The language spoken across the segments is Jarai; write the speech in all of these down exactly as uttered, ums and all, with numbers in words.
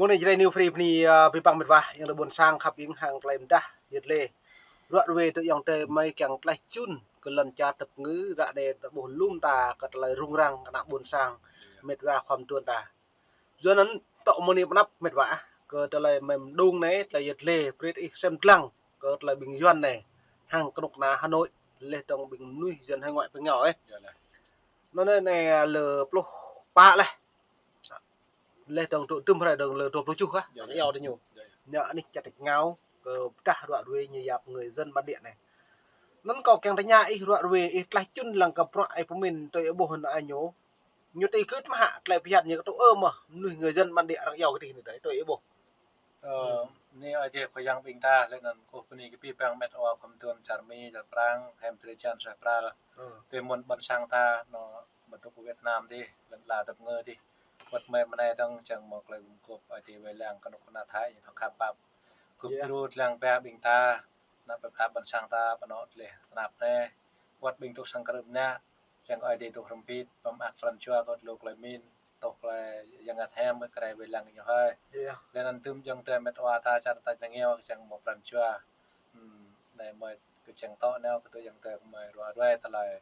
Mơ̆ng anai Jrai New Free bơni, ơ, abih bang met wa, ayŏng adơi ƀôn sang khăp ing hăng tơlơi mơdah yơh lĕ. Ruă ruê tơ ayŏng adơi mơi kiăng tlaih čun kơ lŏn čar tơpơngư, ră anai ta ƀuh lŏm ta kơ tơlơi rŭng răng kơ ană ƀôn sang met wa khua mơduôn ta. Yua anŭn tŏ mơ̆ng anai pơ anăp met wa, kơ tơlơi mơi mơđung anai, tơlơi yơh lĕ, brơi ih sem lăng kơ tơlơi ƀing Yuan anai hăng kơnuk kơna Hà Nội, lĕ dŏng ƀing mơnuih dân hải ngoại pơ ngao ih. Anŭn anai, anai lơ pluh pă lĕ. Lĕ dŏng tŭ tŭm hrơi dŏng lơ dua pluh tơjuh ah. Anŭn yơh tơ ñu. Ñu anih čar tač ngao kơ pơdah ruă ruê ñu yap người dân bản địa anai. Anŭn kâo kiăng tơña ih ruă ruê ih tlaih čun lăng kơ bruă ih pơmĭn tui ih ƀuh anŭn ñu. Ñu tui gưt mơ̆ hă tơlơi phiăn ñu kơ tŭ ơ mơ̆ mơnuih người dân bản địa arăng iâu kơ tih anai tui ih ƀuh. Ơ, anai Ơi Adai Khua Yang ƀing ta, lĕ anŭn kơkuh bơni kơ abih bang met wa khua mơduôn čar Mi, čar Prang, hem drơi jan suaih pral. Tui mơ̆n ƀôn sang ta, anŏ mơdŭk Việt Nam tih, lŏn ala tơpơngư tih. Wơ̆t mơi mơnai dŏng čang mơ̆ tơlơi gum gôp Ơi Adai wai lăng kơnuk kơna Thái ñu thâo khăp pap. Gum djru lăng ba ƀing ta, ană plơi pla ƀôn sang ta, pơ anŏ tơleh tơnap anai. Wơ̆t ƀing dŏ sang krư̆ mơnă, čang Ơi Adai dŏ hrŏm hơbĭt, pơmơak pran jua kơ tơlơi mĭn, tŏ tơlơi Yang Bơngăt Hiam, kơ rai wai lăng ñu hơi. Lĕ anŭn tơm ayŏng adơi met wa ta čar tač ta ngeo, čang mơ̆ pran jua. Anai mơi kơ čang tŏ nao kơ tui ayŏng adơi mơi ruă ruai tơlơi.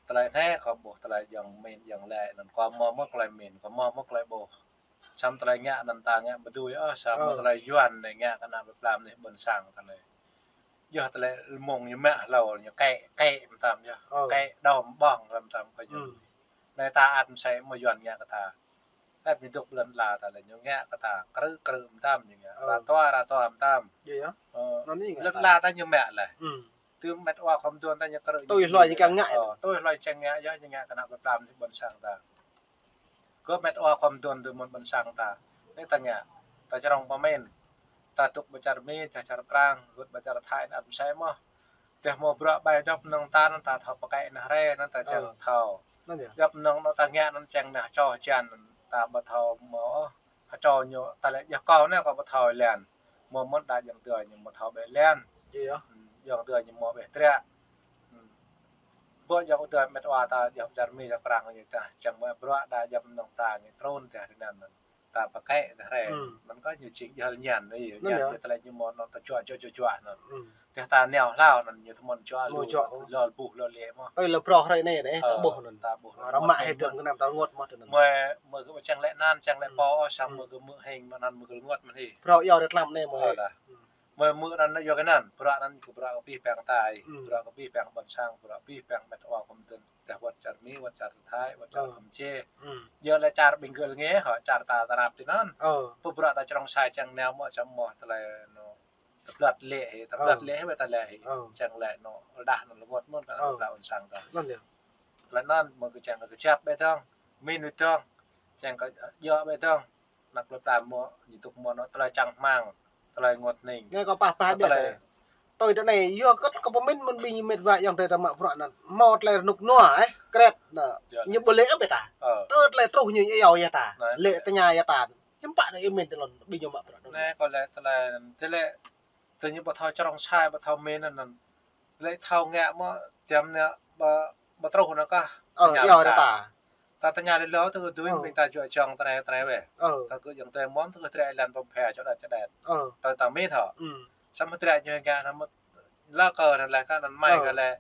Tơlơi anai kâo ƀuh tơlơi ayŏng mĭn ayŏng lĕ anŭn kâo mơ̆ mơ̆ tơlơi mĭn, kâo mơ̆ mơ̆ tơlơi ƀuh. Samơ̆ tơlơi ngă anŭn ta ngă ƀu dưi ôh, samơ̆ tơlơi Yuan anai ngă kơ ană plơi pla mơnuih ƀôn sang ta anai. Yơh tơlơi mơ̆ng ñu mă hlâo ñu kĕ, kĕ mơtam yơh. Kĕ đom ƀơ̆ng lăm mơtam kơ ñu. Anai ta ăt mơsĕ mơ̆ Yuan ngă kơ ta. Ăt ñu dŏ lŏn ala ta lĕ ñu ngă kơ ta krư̆ krư̆ mơtam ñu ngă. Ra tua ra tua mơtam. Ơ, lŏn ala ta ñu mă lĕ. Tơm met wa khua mơduôn ta ñu krư̆ tui hloi ñu kiăng ngă. Ơ, tui hloi čang ngă yơh ñu ngă kơ ană plơi pla mơnuih ƀôn sang ta. Kơ met wa khua mơduôn tui mơ̆n ƀôn sang ta. Anai ta ngă. Ta čơrŏng pơmĭn. Ta dŏ ƀơi čar Mi, ta čar Prang, gưt ƀơi čar Thái, anŭn ăt mơsĕ mơ̆. Tơdah mơ̆ bruă ƀai djŏp mơnơ̆ng ta anŭn ta thâo pơkĕ anai rai, anŭn ta čang thâo. Djŏp mơnơ̆ng anŭn ta ngă anŭn čang anai čô hơjan anŭn ta ƀu thâo mơ̆ ôh. Hơčô ñu ta lĕ yơh kâo anai kâo ƀu thâo lĕn. Mơ̆ mơ̆n đa ayŏng adơi ñu mơ̆ thâo ƀĕ lĕn. Ayŏng adơi ñu mơ̆ ƀĕ tră. Ƀơi ayŏng adơi met wa ta djŏp čar Mi čar Prang ñu ta čang mơ̆ bruă đa djŏp mơnơ̆ng ta ngă trŭn tơdah anŭn. Ta pơkĕ tơdah rai. Anŭn kơ ñu čing jơl ñan anai, ñan tơlơi ñu mơ̆ anŭn ta čuă čuă čuă čuă anŭn. Tơdah ta nao hlâo anŭn ñu tơmơ̆n čuă lu, lu buh lu lĕ mơ̆. Ơi, lơ prŏ hrơi anai anai, ta ƀuh anŭn. Ta ƀuh anŭn. Rơmă hĭ dơ̆ng kơnam ta rơngot mơ̆ tơnŭn. Mơi, mơi kơ čang lĕ anŭn, čang lĕ pô, samơ̆ mơi kơ mơ̆ hing, mơ̆ anŭn mơi kơ rơngot mơ̆n hĭ. Prŏ yua rơklam anai mơi. Ơ, lah. Mơi mơ̆ anŭn yua kơ anŭn, bruă anŭn kơ bruă kơ abih bang ta, bruă kơ abih bang ƀôn sang, bruă abih bang met wa khua mơduôn, tơdah wơ̆t čar Mi, wơ̆t čar Thái, wơ̆t čar Kampuchia. Yua lĕ čar ƀing gơl ngă hŏ, čar ta tơnap tui anŭn. Pơ bruă ta čơrŏng sai čang nao mơ̆ čang mơ̆ tơlơi anŭn. Tơblat lĕ hĭ, tơblat lĕ hĭ, wơ̆t ta lĕ hĭ. Čang lĕ anŭn, rơđah anŭn rơngot mơ̆n kơ ană plơi pla ƀôn sang ta. Lĕ anŭn mơ̆ kơ čang kơ kơjăp ƀĕ dơ̆ng, mĭn ƀĕ dơ̆ng, čang kơ djơ̆ ƀĕ dơ̆ng. Ană plơi pla mơ̆, ñu dŏ mơ̆ anŭn tơlơi čang hmang, tơlơi rơngot hning. Anai kâo pah pah ƀĕ tơlơi. Tui tơ anai, yua kơ kâo pơmĭn mơ̆n ƀing met wa ayŏng adơi ta mă bruă anŭn. Mơ̆ tơlơi rơnŭk rơnua, ĕh, kret anŭn. Ñu ƀu lĕ ôh ƀĕ ta. Tơ tơlơi truh ñu iâu yơh ta. Lĕ tơña yơh ta. Hiư̆m pă anai ih mĭn tơlơi ƀing ñu mă bruă anŭn. Anai kâo lĕ tơlơi, tơlơi, tơlơi ñu ƀu thâo čơrŏng sai, ƀu thâo mĭn anŭn. Lĕ thâo ngă mơ̆, tiăm anai ƀu, ƀu truh anŭn kah. Ơ, tơña iâu ta. Ta tơña lĕ lơ tơ kơ dui ƀing ta juă jŏng tơnai tơnai wĕ. Ơ. Ta kơ jŏng tơnai mơ̆n tơ kơ trĕ lăn pơm phe čô đa čô đa. Ơ. Ta, ta mĭn hŏ. Samơ̆ trĕ ñu ngă anŭn mơ̆ lơ kơ anŭn lĕ kơ anŭn mai kơ lĕ.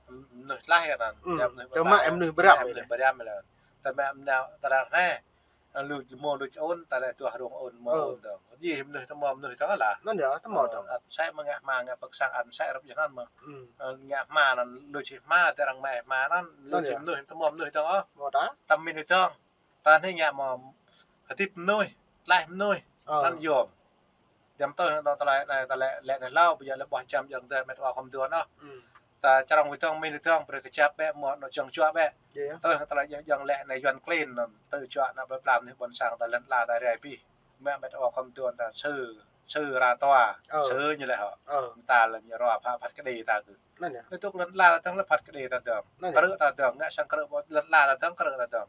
Mơnuih tlaih kơ anŭn. Tơ mă mơnuih bơrăm. Mơnuih bơrăm lĕ. Tơ mă mơnuih ta rah anai. Lu jơmô lu jơôn, ta lĕ tuah rông ôn mơ̆ ôn dơ̆ng. Jih mơnuih tơmơ̆ mơnuih dơ̆ng lah. Anŭn yơh, tơmơ̆ dơ̆ng. Ăt mơsĕ mơ̆ ngă hma ngă pơkơsang ăt mơsĕ rơp jơh anŭn mơ̆. Ngă hma anŭn lu jih hma, tơ arăng mă hma anŭn, lu jih mơnuih tơmơ̆ mơnuih dơ̆ng ôh. Mơ̆ ta? Tơm mĭn dơ̆ng. Ta anai ngă mơ̆ hơdip mơnuih, tlaih mơnuih. Anŭn yôm. Djăm tơl anŭn tơlơi anai, tơlơi lĕ anai hlâo, ƀu djơ̆ lĕ ƀuh čăm ayŏng adơi met wa khua mơduôn ôh. Ta čơrŏng wĭt dơ̆ng, mĭn wĭt dơ̆ng, brơi kơjăp ƀĕ, mơ̆ anŭn jŏng juă ƀĕ. Tơl tơlơi jŏng lĕ anai Yuan klin anŭn, tơl juă ană plơi pla mơnuih ƀôn sang ta lŏn ala ta rai abih. Mă met wa khua mơduôn ta sư, sư ra tua, sư ñu lĕ hŏ. Ta lĕ ñu rua pha phat kơđi ta kơ. Anŭn yơh. Anai dŏ lŏn ala ta dơ̆ng lĕ phat kơđi ta dơ̆ng. Krư̆ ta dơ̆ng, ngă sang krư̆ ƀơi lŏn ala ta dơ̆ng, krư̆ ta dơ̆ng.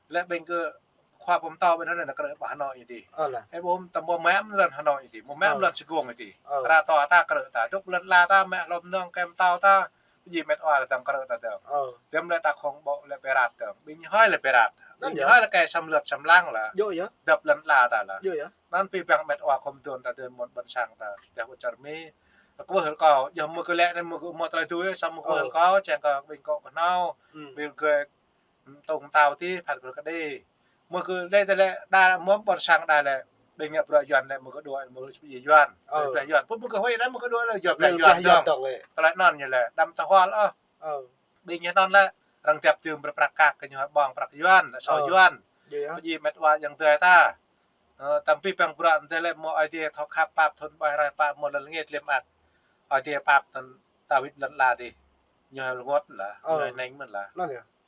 Lĕ ƀing kơ khua pơtô ƀing anŭn anai krư̆ ƀơi Hà Nội ñu tih. Ơ lah. Ơ ƀu tơm mơ̆ mă lŏn Hà Nội ñu tih, mơ̆ mă lŏn Sài Gòn ñu tih. Ra tua ta krư̆ ta, dŏ lŏn ala ta mă hlŏm nong kem tao ta, jih met wa ta dơ̆ng krư̆ ta dơ̆ng. Tơm lĕ ta khŏng ƀô̆ lĕ pơrat dơ̆ng, ƀing ñu hơi lĕ pơrat. Anŭn yơh. Ñu hơi lĕ kơ xâm lược xâm lăng lah. Yơh, yơh. Dăp lŏn ala ta lah. Yơh, yơh. Anŭn pi păng met wa khŏm tuan ta dơi mơ̆n ƀôn sang ta, tơdah ƀu čar mi. Kơ ƀuh rơkâo, yơh mơ̆ kơ lĕ anai mơ̆ kơ mơ̆ tơlơi tui, samơ̆ kơ ƀuh rơkâo, čang kơ ƀing kŏ kơhnâo, ƀing gơi tông tao ti, phat brơi kơ đe. Mơ̆ kơ lĕ tơlơi đa mơ̆n ƀôn sang đa lĕ, ƀing ngă bruă Yuan lĕ mơ̆ kơ đuaĭ mơ̆ kơ či Yuan. Bruă Yuan. Pô mơ̆ kơ huĭ đa mơ̆ kơ đuaĭ lĕ yua bruă Yuan dơ̆ng. Tơlơi anŭn ñu lĕ, đăm tơhual ôh. Ƀing ñu anŭn lĕ, arăng djăp tơm brơi prăk kăk kơ ñu hơbong prăk Yuan, lĕ sô Yuan. Pơjing met wa yang dơi ta. Ơ, tơm pi păng bruă dơi lĕ mơ̆ Ơi Adai thâo khăp pap thun ƀai rai pap mơ̆ lŏn ngĕt lĕ mơak. Ơi Adai pap tơ̆n ta wĭt lŏn ala dih. Ñu hơi rơngot lah, ñu hơi neng mơ̆n lah.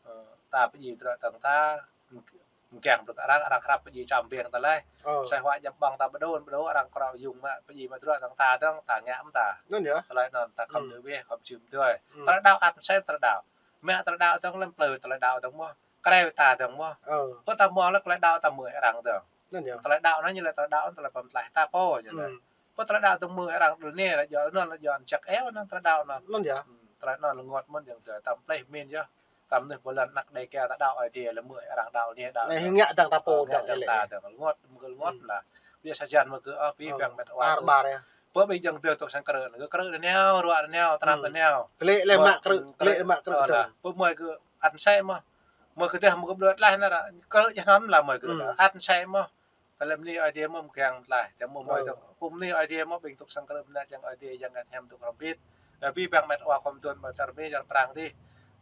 Ơ, ta pơjing drơi tơ̆ng ta, mơ̆ng kiăng brơi kơ arăng, arăng hrăp pơjing čăm ƀing ta lĕ. Sai hua djăm ƀơ̆ng ta ƀơđôn, ƀơđôn arăng krŏ yung mă, pơjing mă drơi tơ̆ng ta dơ̆ng, ta ngă mơ̆n ta. Tơlơi anŭn ta khŏm dui weh, khŏm čim dui. Tơlơi đaŏ ăt mơsĕ tơlơi đaŏ. Mă tơlơi đaŏ dơ̆ng lăm plơi tơlơi đaŏ dơ̆ng mơ̆. Kreo ta dơ̆ng mơ̆. Pô ta mơ̆ lĕ tơlơi đaŏ ta mơ̆ arăng dơ̆ng. Tơlơi đaŏ anŭn ñu lĕ tơlơi đaŏ tơlơi pơm tlaih ta pô ñu lĕ. Pô tơlơi đaŏ dơ̆ng mơ̆ arăng đul ne lĕ jŏ anŭn lĕ jŏ čăk eo anŭn tơlơi đaŏ anŭn. Tơlơi anŭn rơngot mơ̆n yang dơi tơm plơi min yơh. Tơm neh pô lŏn anak đe kia ta đaŏ Ơi Adai lĕ mơ̆ arăng đaŏ ne đaŏ. Anai hơngă dơ̆ng ta pô dơ̆ng lĕ. Tơlơi đaŏ dơ̆ng rơngot mơ̆ rơngot lah. Biă sa jan mơ̆ kơ ôh pi păng met wa. Ƀar ƀar yơh. Pô ƀing yang dơi tŏk sang krư̆, kơ krư̆ rơneo, ruă rơneo, trăp rơneo. Klĕ lĕ mă krư̆, klĕ lĕ mă krư̆ dơ̆ng. Pô mơ̆ kơ ăt mơsĕ mơ̆. Mơ̆ kơ tơdah mơ̆ kơ blơ̆ tlaih anai ră, kơ jơhnăn lah mơ̆ kơ ăt mơsĕ mơ̆. Tơlơi bơni Ơi Adai mơ̆ mơkeng tlaih, tơlơi mơ̆ mơ̆ tơlơi pơm bơni Ơi Adai mơ̆ ƀing tŏk sang krư̆ mơnă čang Ơi Adai yang ngă hiam tŏk hrŏm bit. Lah pi păng met wa khŏm tuan ƀă čar Mi čar Prang dih.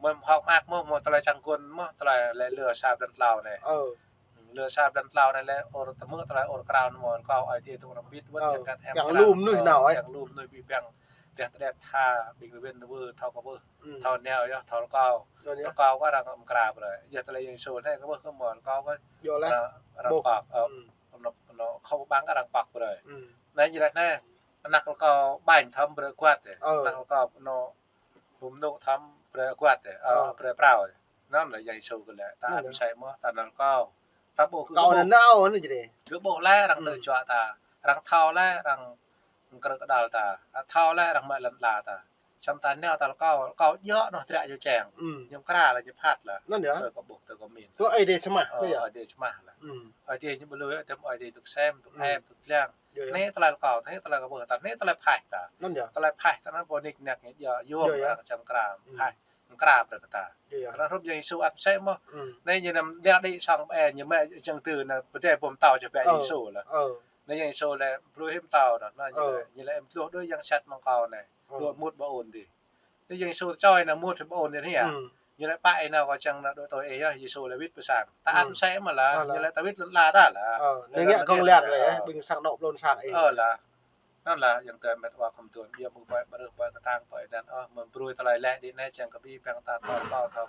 Mơ̆ hơ̆k mơak mơ̆, mơ̆ tơlơi čang gôn mơ̆, tơlơi lĕ lơ sa blan tlâo anai. Lơ sa blan tlâo anai lĕ ôr tơmư̆ tơlơi ôr krao anai mơ̆ kâo Ơi Adai tŏk hrŏm bit, wơ̆t yang ngă hiam yang čar lu mơnuih nao, yang lu mơnuih pi păng. Tơdah tơdet tha ƀing rơwen rơwơ thâo kơ ƀuh. Thâo neo yơh, thâo rơkâo. Rơkâo kơ arăng mơkra brơi. Yơh tơlơi Yang Yêsu anai kơ ƀuh kơ mơ̆ rơkâo kơ arăng pŏk, ơ, anŭn, anŭn khŏm ƀăng kơ arăng pŏk brơi. Anai ñu laĭ anai, anak rơkâo ƀañ thâo brơi kuat yơh. Anak rơkâo anŭn bum nŭ thâo brơi kuat yơh, ơ, brơi prao yơh. Anŭn lĕ Yang Yêsu kơ lĕ, ta ăt mơsĕ mơ̆, ta anŭn rơkâo. Ta ƀuh kơ ƀuh. Kâo anŭn nao anŭn jơdih. Kơ ƀuh lĕ arăng tơčuă ta, arăng thâo lĕ arăng krư̆ kơđăl ta, thâo lĕ arăng mă lŏn ala ta. Samơ̆ ta nao ta rơkâo, rơkâo djơ̆ anŭn triă yua čang. Ñu mơkra lah ñu phat lah. Anŭn yơh. Tơ kơ ƀuh, tơ kơ min. Kơ Ơi Adai čơmah, Ơi Adai čơmah lah. Ơi Adai ñu ƀu lui, Ơi Adai, Ơi Adai tŭk sem, tŭk em, tŭk lăng. Anai tơlơi rơkâo, anai tơlơi kơ ƀuh ta, anai tơlơi phaih ta. Anŭn yơh. Tơlơi phaih ta anŭn pô nik nak ñu djơ̆ yua arăng čang mơkra, phaih. Mơkra brơi kơ ta. Kơnơ̆ng hrup Yang Yêsu ăt mơsĕ mơ̆. Anai ñu năm đeo đĭ sang ƀe ñu mă jơ̆ng tơ anai pơdai pô pơtao čơ ƀe Yang Yêsu lah. Anai Yang Yêsu lĕ brơi hiư̆m pơtao anŭn, anai ñu lĕ, ñu lĕ em tluh đuaĭ yang sat mơ̆ng kâo anai. Đuaĭ mŭt ƀu ôn dih. Anai Yang Yêsu čoi anai mŭt ƀu ôn dih anai yơh. Ñu lĕ pă ih nao kâo čang anai đuaĭ tui ih yơh, Yêsu lĕ wĭt pơ sang. Ta ăt mơsĕ mơ̆ lah, ñu lĕ ta wĭt lŏn ala ta lah. Anai ngă kông liat lĕ, ƀing sang anŏ ƀlŏn sang ih. Ơ lah. Anŭn lah yang dơi met wa khŏm tuan, ƀiă mơ̆ ƀơi ƀrưh ƀơi kơtang ƀơi anŭn, ơ, mơ̆ brơi tơlơi lĕ dih anai čang kơ ƀing păng ta thâo, thâo, thâo,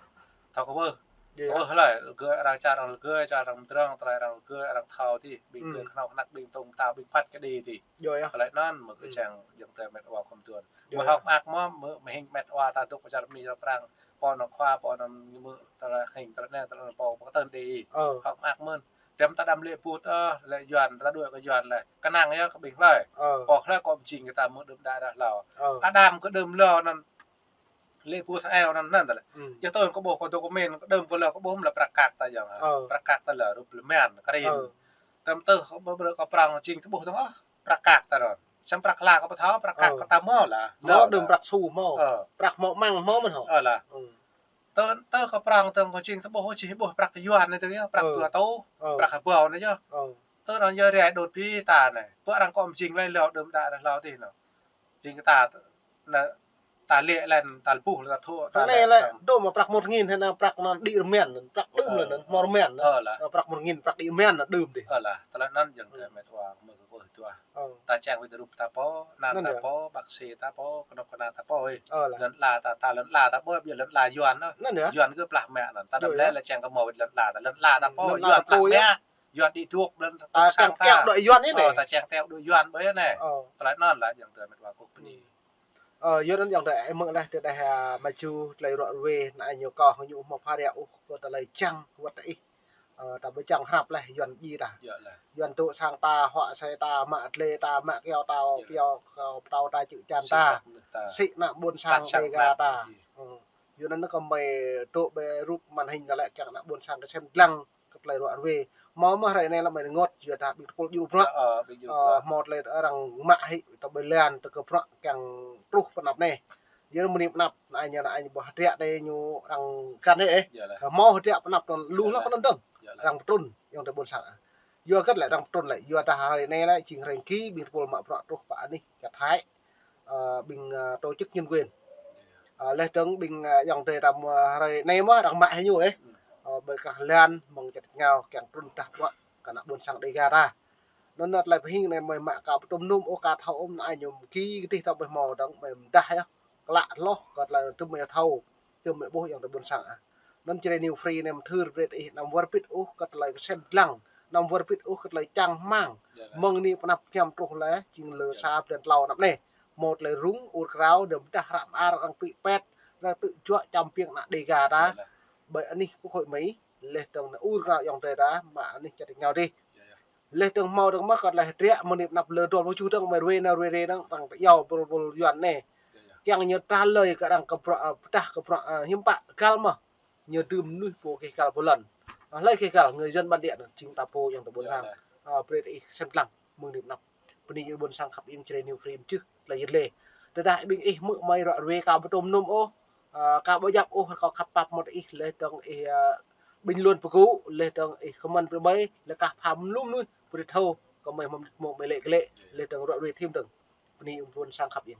thâo kơ ƀuh. Kơ ƀuh lah, gơ̆ arăng čar arăng gơ̆, čar arăng mơdrŏng, tơlơi arăng gơ̆, arăng thâo dih, ƀing gơ̆ kơhnâo kơnăk ƀing tông ta, ƀing phat kơ đe dih. Tơlơi anŭn mơ̆ kơ čang yang dơi met wa khŏm tuan. Mơ̆ hơ̆k mơak mơ̆, mơ̆, mơ̆ hing met wa ta dŏ pơ čar Mi čar Prang, pô anŭn khua, pô anŭn mơ̆ tơlơi hing, tơlơi anai, tơlơi anŭn pô, pô kơtơ̆n đe. Hơ̆k mơak mơ̆n. Tơm ta đăm lĕ put, ơ, lĕ Yuan, ta đuaĭ kơ Yuan lĕ. Kơnang yơh kơ ƀing hlơi. Pô hlơi kơ pơjing kơ ta mơ̆ng đưm đă đă hlâo. Adam kơ đưm lơ anŭn lĕ put eo anŭn anŭn ta lĕ. Yơh tơl kơ ƀuh kơ dokumen, kơ đưm kơ lơ kơ ƀuh mơ̆ lĕ prăk kăk ta yơh. Prăk kăk ta lơ rup lĕ men, kơ rin. Tơm tơh kơ ƀrưh kơ prong jing tơƀuh dơ̆ng ôh. Prăk kăk ta anŭn. Samơ̆ prăk hla kơ ƀu thâo, prăk kăk kơ ta mơ̆ lah. Mơ̆ đưm prăk su mơ̆. Prăk mơ̆ măng mơ̆ mơ̆n hŏ. Ơ lah. Tơ, tơ kơ prong tơ kơ jing tơƀuh čih ƀuh prăk Yuan anai tơ yơh, prăk dua rơtuh, prăk hơbâo anai yơh. Tơ anŭn yơh rai đôč pi ta anai. Pơ arăng kơ pơjing lĕ lơ đưm đă anai hlâo dih anŭn. Jing kơ ta, anai, ta lĕ lĕn, ta lĕ ƀuh lĕ ta thâo, ta lĕ lĕ. Đưm prăk một nghìn hơnŭn prăk anŭn đĭ rơmen, prăk đưm lĕ anŭn hmâo rơmen. Ơ lah. Prăk một nghìn prăk đĭ rơmen anŭn đưm dih. Ơ lah, tơlơi anŭn yang dơi met wa mơ̆ kơ ƀuh dua. Ta čang wĭt rup ta pô, anăn ta pô, bác sĩ ta pô, kơnuk kơna ta pô ih. Lŏn ala ta, ta lŏn ala ta pô, ƀiă lŏn ala Yuan ôh. Yuan kơ plah mă anŭn. Ta đăm lĕ lĕ čang kơ mơ̆ wĭt lŏn ala ta, lŏn ala ta pô, Yuan plah mă. Yuan đĭ dŏ ƀlŏn ta sang ta. Ơ, ta čang teo đuaĭ Yuan ƀơi anai. Tơlơi anŭn lah yang dơi met wa kơ bơni. Ơ, Yuan anŭn yang dơi mơ̆ng leh tơdah, a, mă ču tơlơi ruă ruê, anai ñu kơ ñu mơ̆ pha ria ôh kơ tơlơi čang wơ̆t ih. Ơ, ta ƀu čang hrăp leh Yuan ji ta. Yuan tŭ sang ta, huă asơi ta, mă dlê ta, mă kyâo ta, kyâo kơ pơtao ta čư̆ čan ta. Sĭ ană ƀôn sang Dega ta. Yuan anŭn kơ mơi tŭ ƀơi rup màn hình ta lĕ kiăng ană ƀôn sang kơ sem dlăng. tơlơi ruă ruê. Hmâo mơ̆ hrơi anai lăm ƀai rơngot, yua dah ƀing tơpul djru bruă. Hmâo tơlơi arăng mă hĭ, tơƀơi lan, tơ kơ bruă kiăng truh pơ anăp anai. Yua anŭn mơni pơ anăp, anai ñu, anai ñu ƀuh hơdră anai ñu arăng găn hĭ ĕh. Hmâo hơdră pơ anăp anŭn lu lŏ kơ anŭn dơ̆ng. Arăng pơtrŭn, ayŏng adơi ƀôn sang. Yua hơget lĕ arăng pơtrŭn lĕ, yua dah hrơi anai lĕ, jing hrơi ki, ƀing tơpul mă bruă truh pơ anih čar Thái. Ơ, ƀing, ơ, tổ chức nhân quyền. Ơ, laih dơ̆ng ƀing, ơ, ayŏng adơi ta mơ̆ hrơi anai mơ̆ arăng mă hĭ ñu ĕh. Ơ, ƀơi krah lan, mơ̆ng čar ngao, kiăng trŭn dah bruă kơ ană ƀôn sang Đêga ta. Anŭn tơlơi pơhing anai mơi mă ka pơtŭm nŭm ôh, ka thâo ôh, anai ñu ki kơdih ta ƀuh hmâo dơ̆ng mơi mơdah yơh. Klă hloh kơ tơlơi tŭm mơi thâo, tŭm mơi ƀuh ayŏng adơi ƀôn sang ah. Anŭn Jrai New Free anai mơthưr brơi ih anăm wơr bĭt ôh kơ tơlơi kơsem lăng, anăm wơr bĭt ôh kơ tơlơi čang rơmang. Mơ̆ng anai pơ anăp giăm truh lĕ, jing lơ sa blan klâo anăp anai. Hmâo tơlơi rŭng, ur krao, đơ̆m dah hră mơar arăng pĭ pet, arăng tŭ juă čăm piêng ană Đêga ta. Ƀơi anih kơ khôi mơi, laih dơ̆ng anai ur krao ayŏng adơi ta, mă anih čar ngao dih. Laih dơ̆ng hmâo dơ̆ng mơ̆ kơ tơlơi hơdră mơni pơ anăp lơ dua pluh tơjuh dơ̆ng mơi ruê anai ruê ruê dơ̆ng arăng tơyâo bul bul Yuan anai. Kiăng ñu trah lơi kơ arăng kơ bruă, ơ, pơdah kơ bruă, ơ, hiư̆m pă găl mơ̆. Ñu dưm mơnuih pô gêh găl pô lŏn. Ơ, hlơi gêh găl, người dân bản địa anŭn, jing ta pô ayŏng adơi ƀôn sang. Ơ, brơi ih kơsem lăng, mơ̆ng anai pơ anăp. Bơni ayŏng adơi ƀôn sang khăp ing Jrai New Free mơčih, tơlơi yơh lĕ. Tơdah ƀing ih hmư̆ mơi ruă ruê ka pơtŭm nŭm ôh, ơ, ka ƀu djăp ôh, rơkâo khăp pap mơ̆ tơ ih, laih dơ̆ng ih, ơ, bình luận pơgŭ, laih dơ̆ng ih comment brơi ƀơi, laih kah pham mlum mơnuih, brơi thâo, kơ mơi hmâo mơ̆ mơi lĕ kơ lĕ, laih dơ̆ng ruă ruê thim dơ̆ng. Bơni ayŏng adơi ƀôn sang khăp ing.